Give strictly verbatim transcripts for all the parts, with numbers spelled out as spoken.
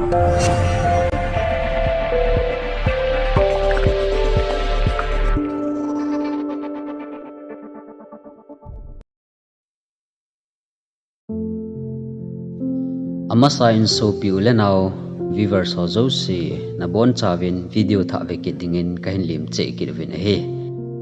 Amasa in sopi u le nao viewers ho jouse nabonchauvin video thah ve kit dingin kahin lem cheh kit uvin ahi.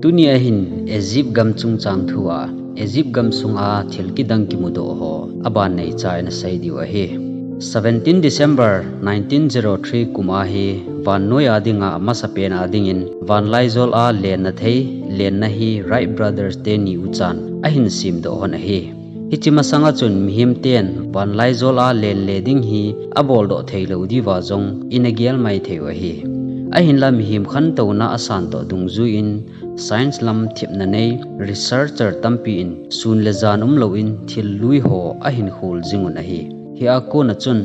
Tuni ahin Egypt gam chungchang thu a, Egypt gam sunga thil kidang kimudoh ho aban neicha ina sei diu ahi. Seventeen December nineteen zero three kum a hi vannoi a dinga amasapen a dingin vanlaijol a lenna thei, lenna hi Wright Brothers teni uchan ahin semdoh hon ahi. Hiche masanga chun mihem ten vanlaijol a len le ding hi aboldoh theilou diuva jong ina gel mai thei u ahi. Ahinla mihem khantouna asantoh dungjuiyin science lam thepna nei researcher tampi in sun le jan umlouvin thil lui ho ahin khol jing un ahi. Hia kona chun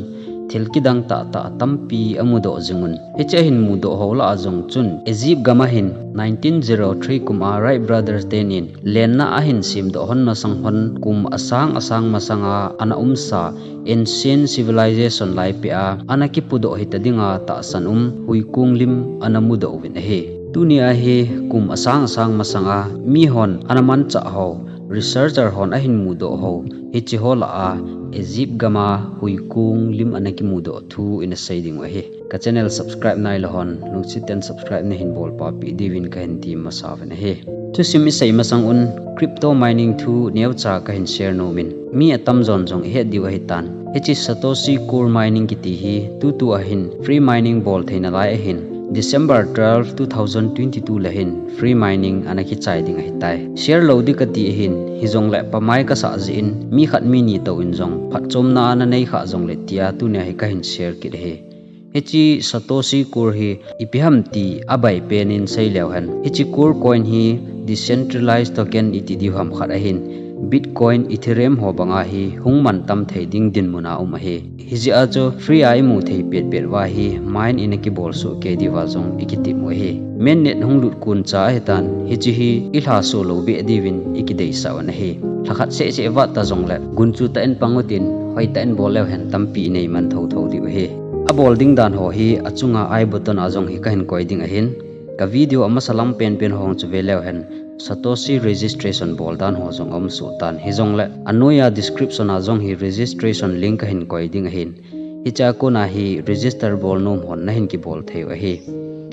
thil kidang tahtah tampi amudoh jing un. Hiche ahin mudoh ho lah a jong chun Egypt gam ahin nineteen zero three kum a Wright Brothers tenin lenna ahin semdoh hon masang hon kum asang asang masanga ana umsa ancient civilization laipeh a ana kipudoh hita dinga tahsan um huikung lim ana mudoh uvin ahi. Tuni a hi kum asang asang masanga mihon ana manchah ho, researcher hon ahin mudoh ho, hiche ho lah a Egypt gam a huikung lim ana kimudoh thu ina sei ding u ahi. Ka channel subscribe nailou hon lungset in subscribe nahin bolpeh diuvin kahin tem masa uvin ahi. Thusim isei masang un crypto mining thu neocha kahin share nomin, mi atamjon jong ihet diu ahitan. Hiche Satoshi Core Mining kiti hi tutu ahin free mining bol theina lai ahin, December twelve, two thousand twenty-two le hin free mining ana kichai ding ahitai. Share lou ding kati ahin, hijongle pamai kasah jeh in mi khat mi ni touvin jong phatchomna ana neikhah jongle tia tunia hi kahin share kit ahi. Hiche Satoshi Core hi ipi ham ti abai penin seileu hen, hiche Core Coin hi decentralized token iti diu ham khat ahin, Bitcoin, Ethereum ho banga hi hung mantam thei ding dinmun a um ahi. Hijeh a chu free a imu thei petpet uva hi mine ina kibol soh kei diuva jong ikitem u ahi. Mainnet hung lut koncha ahitan, hiche hi ilhaso lou beh diuvin ikideisah un ahi. Lhakhat sehseh vat ta jongle gunchu tah in pang utin, hoitah in bol leu hen tampi inei man thotho diu ahi. Abol ding dan ho hi achunga I button a jong hi kahin koi ding ahin, ka video amasa lam penpen ho chu ve leu hen Satoshi registration bol dan ho jong aum soh tan, hijongle anoiya description a jong hi registration link kahin koi ding ahin, hichea kona hi register bol nom hon nahin kibol thei u ahi.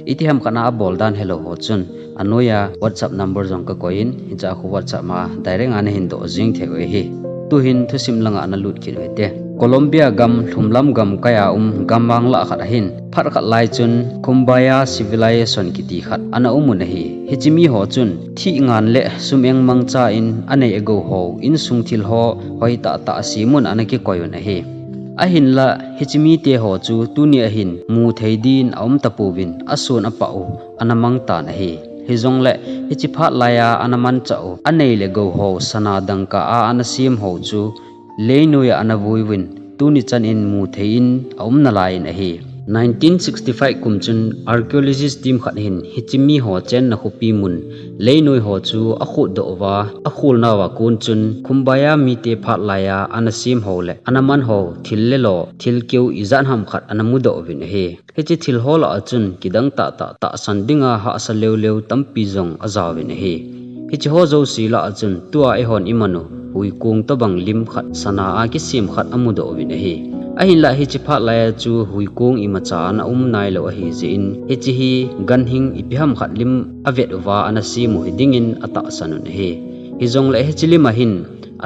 Iti ham khat a abol dan helou ho chun anoiya WhatsApp number jong kakoi in, hichea khu WhatsApp ma direct a nahin doh jing thei u ahi. Tuhin thusim langa nalut kit u hite. Colombia gam lhumlam gamkai a um gammang lah khat ahin, phat khat lai chun Kumbaya civilization kiti khat ana um un ahi. Hiche miho chun thih ngan le sum-eng mangcha in anei agou ho, insung thil ho hoitah tah asem un ana kikoi un ahi. Ahinla hiche mite ho chu tuni ahin mu thei din aum tapouvin, ason apah u ana mang tan ahi. Hijongle hiche phat laiya ana manchah u anei le gou ho, sana dangka a ana sem ho chu leinoiya ana vui uvin, tuni chan in mu thei in aum nalai in ahi. Nineteen sixty-five kum chun archaeologist team khat hin hiche miho chenna khopi mun leinoi ho chu akhotdoh uva, akholnauva kon chun Kumbaya mite phat laiya ana sem ho le ana man ho thil le lo, thil keu ijat ham khat ana mudoh uvin ahi. Hiche thil ho lah a chun kidang tahtah tahsan dinga hahsa leuleu tampi jong ajaovin ahi. Hiche ho jouse lah a chun tua eihon iman u huikong tobang lim khat, sana a kisem khat amudoh uvin ahi. Ahinlah hiche phat laiya chu huikong imacha ana um nailou ahijeh in, hiche hi ganhing ipi ham khat lim avet uva ana sem u hidingin atahsan un ahi. Hijongle hiche lim ahin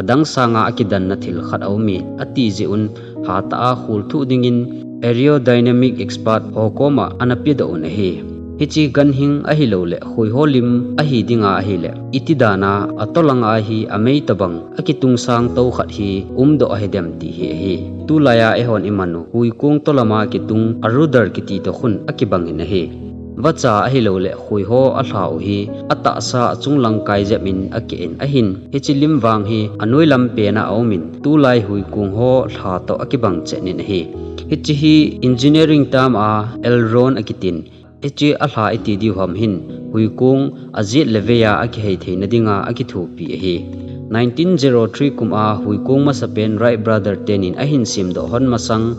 adang sanga akidanna thil khat aume, ati jeh un hatah a kholthoh dingin aerodynamic expert ho koma ana pedoh un ahi. Hiche ganhing ahilouleh khuiho lim ahi dinga ahileh, iti dana atolanga hi amei tobang akitungsang tou khat hi umdoh ahidem ti hi ahi. Tulaiya eihon iman u huikong tolama kitung a rudder kiti toh khun akibang in ahi. Vacha ahilouleh khuiho alha u hi atahsa achunglang kai jep in akeh in ahin, hiche lim vang hi anoilam pena aumin, tulai huikong ho lha toh akibang chen in ahi. Hiche hi engineering term a Elrond akitin, hiche alha iti diu ham hin huikong ajet le veiya akihei theina dinga akithopi ahi. Nineteen zero three kum a huikong masapen Wright Brother tenin ahin semdoh hon masang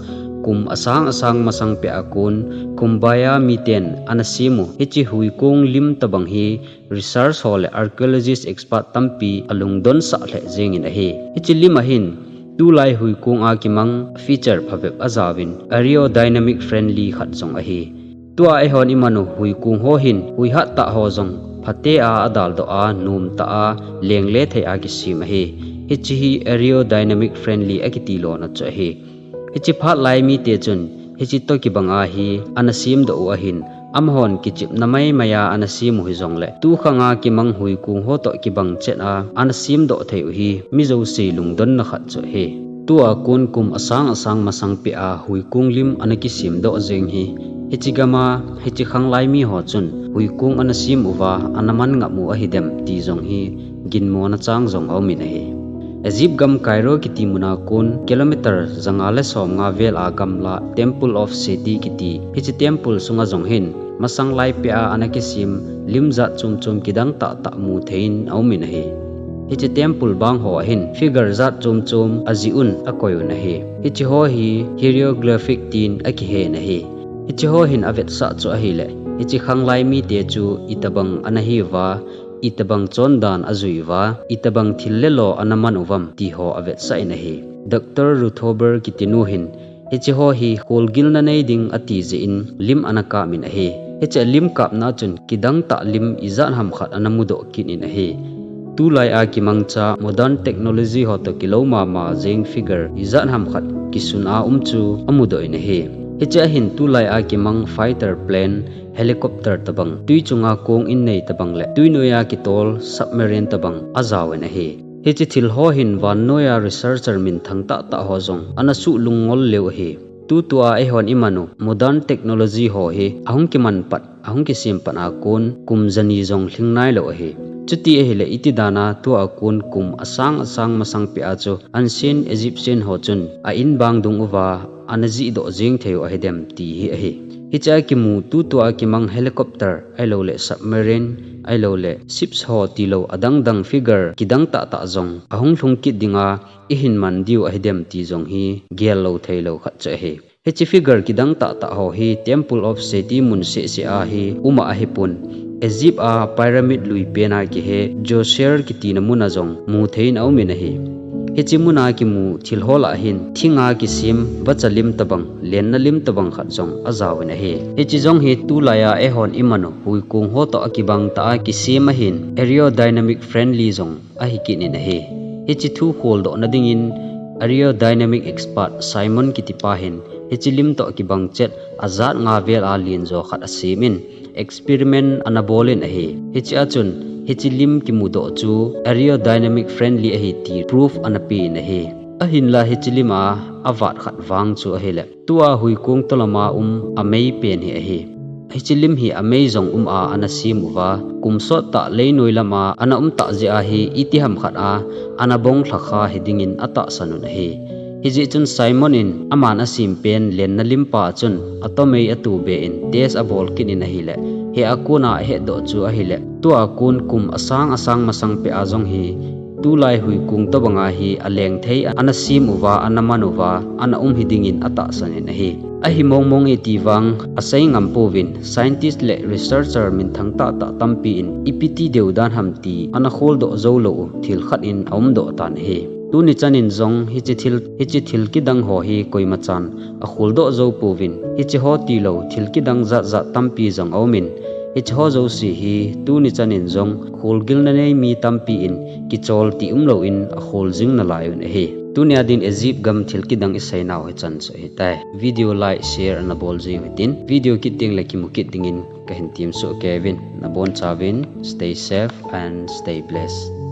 kum asang asang masang peh a kon Kumbaya miten ana sem u hiche huikong lim tobang hi research ho le archaeologist expert tampi alungdon sah lheh jengin ahi. Hiche lim a hin tulai huikong a kimang feature phabep ajaovin aerodynamic friendly khat jong ahi. Tua eihon iman u huikong ho hin huihat tah ho jong phate a adaldoh a, nomtah a, lengle thei a kisem ahi. Hiche hi aerodynamic friendly akiti lona chu ahi. Hiche phat lai mite chun hiche toh kibang a hi ana semdoh u ahin, amahon kichepna maimai a ana sem u hijongle tukhang a kimang huikong ho toh kibang chet a ana semdoh thei u hi mi jouse lungdonna khat chu ahi. Tua kon kum asang asang masang peh a huikong lim ana kisemdoh jeng hi, hiche gam a hiche khanglai mi ho chun huikong ana sem uva ana man ngap u ahidem ti jong hi ginmona chang jong aumin ahi. Egypt gam Cairo kiti mun a kon kilometer janga le somnga vel a gamla Temple of Seti kiti hiche temple sunga jong hin masang lai peh a ana kisem lim jat chom chom kidang tahtah mu thei in aumin ahi. Hiche temple bang ho a hin figure jat chom chom ajih un akoi un ahi. Hiche ho hi hieroglyphic tin akihen ahi. Hiche ho hin avetsah chu ahile hiche khanglai mite chu itobang ana hiuva, itobang chondan ajui uva, itobang thil le lo ana man uvam ti ho avetsah in ahi. Doctor Ruthober kiti nu hin hiche ho hi kholgilna nei ding ati jeh in lim ana kap in ahi. Hiche lim kapna chun kidang tah lim ijat ham khat ana mudoh kit in ahi. Tulai a kimangcha modern technology ho toh kilou mama jeng figure ijat ham khat kisun a um chu amudoh in ahi. Hiche a hin tulai a kimang fighter plane, helicopter tobang, tui chunga kong innei tobang le tui noiya kitol submarine tobang ajaovin ahi. Hiche thil ho hin vannoiya researcher minthang tahtah ho jong ana suh lungngol lheh u ahi. Tutua eihon iman u modern technology ho hi ahung kiman pat, ahung kisem pat a kon kum jani jong lhing nailou ahi. Chuti ahile iti dan a tua kon kum asang asang masang peh a chu ancient Egyptian ho chun a in bang dung uva ana jihdoh jeng thei u ahidem ti hi ahi. Hiche a kimu tutua kimang helicopter ahilou le submarine ahilou le ships ho tilou adang dang figure kidang tahtah jong ahung lhung kit ding a ihin man diu ahidem ti jong hi gel lou thei lou khat chu ahi. Hiche figure kidang tahtah ho hi Temple of Seti mun seh seh a hi um a ahipon, Egypt a pyramid lui pen a kihe Djoser kitina mun a jong mu thei in aumin ahi. Hiche mun a kimu thil ho lah a hin thing a kisem vacha lim tobang, lenna lim tobang khat jong ajaovin ahi. Hiche jong hi tulai a eihon iman u huikong ho toh akibang tah a kisem ahin aerodynamic friendly jong ahi kit in ahi. Hiche thu kholdohna dingin aerodynamic expert Simon kiti pa hin hiche lim toh kibang chet ajat nga vel a lenjo khat asem in experiment ana bol in ahi. Hiche a chun hiche lim kimudoh chu aerodynamic friendly ahi ti proof ana pe in ahi. Ahinla hiche lim a avat khat vang chu ahile tua huikong toh lam a um amei pen hi ahi. Hiche lim hi amei jong um a ana sem uva, kum sot tah leinoi lam a ana um tah jeh a hi iti ham khat a ana bong lhakha hiding in atahsan un ahi. Hijeh chun Simon in aman asem pen lenna lim pa chun atomei atobe in test abol kit in ahile, hia kon a ahetdoh chu ahile, tua kon kum asang asang masang peh a jong hi tulai huikong tobang a hi aleng thei ana sem uva, ana man uva, ana um hiding in atahsan in ahi. Ahi mong mong e ti vang asei ngam pouvin, scientist le researcher minthang tahtah tampi in ipi ti deu dan ham ti ana kholdoh jou lou u thil khat in aumdoh tan ahi. Tuni chan in jong hiche thil, hiche thil kidang ho hi koima chan akholdoh jou pouvin, hiche ho tilou thil kidang jat jat tampi jong aumin, hiche ho jouse hi tuni chan in jong kholgilna nei mi tampi in kichol ti umlou in akhol jing nalai un ahi. Tunia din Egypt gam thil kidang isei nau hichan chu ahitai. Video like, share ana bol jiu hitin, video kit ding le kimu kit ding in kahin temsoh keiyuvin, nabonchauvin stay safe and stay blessed.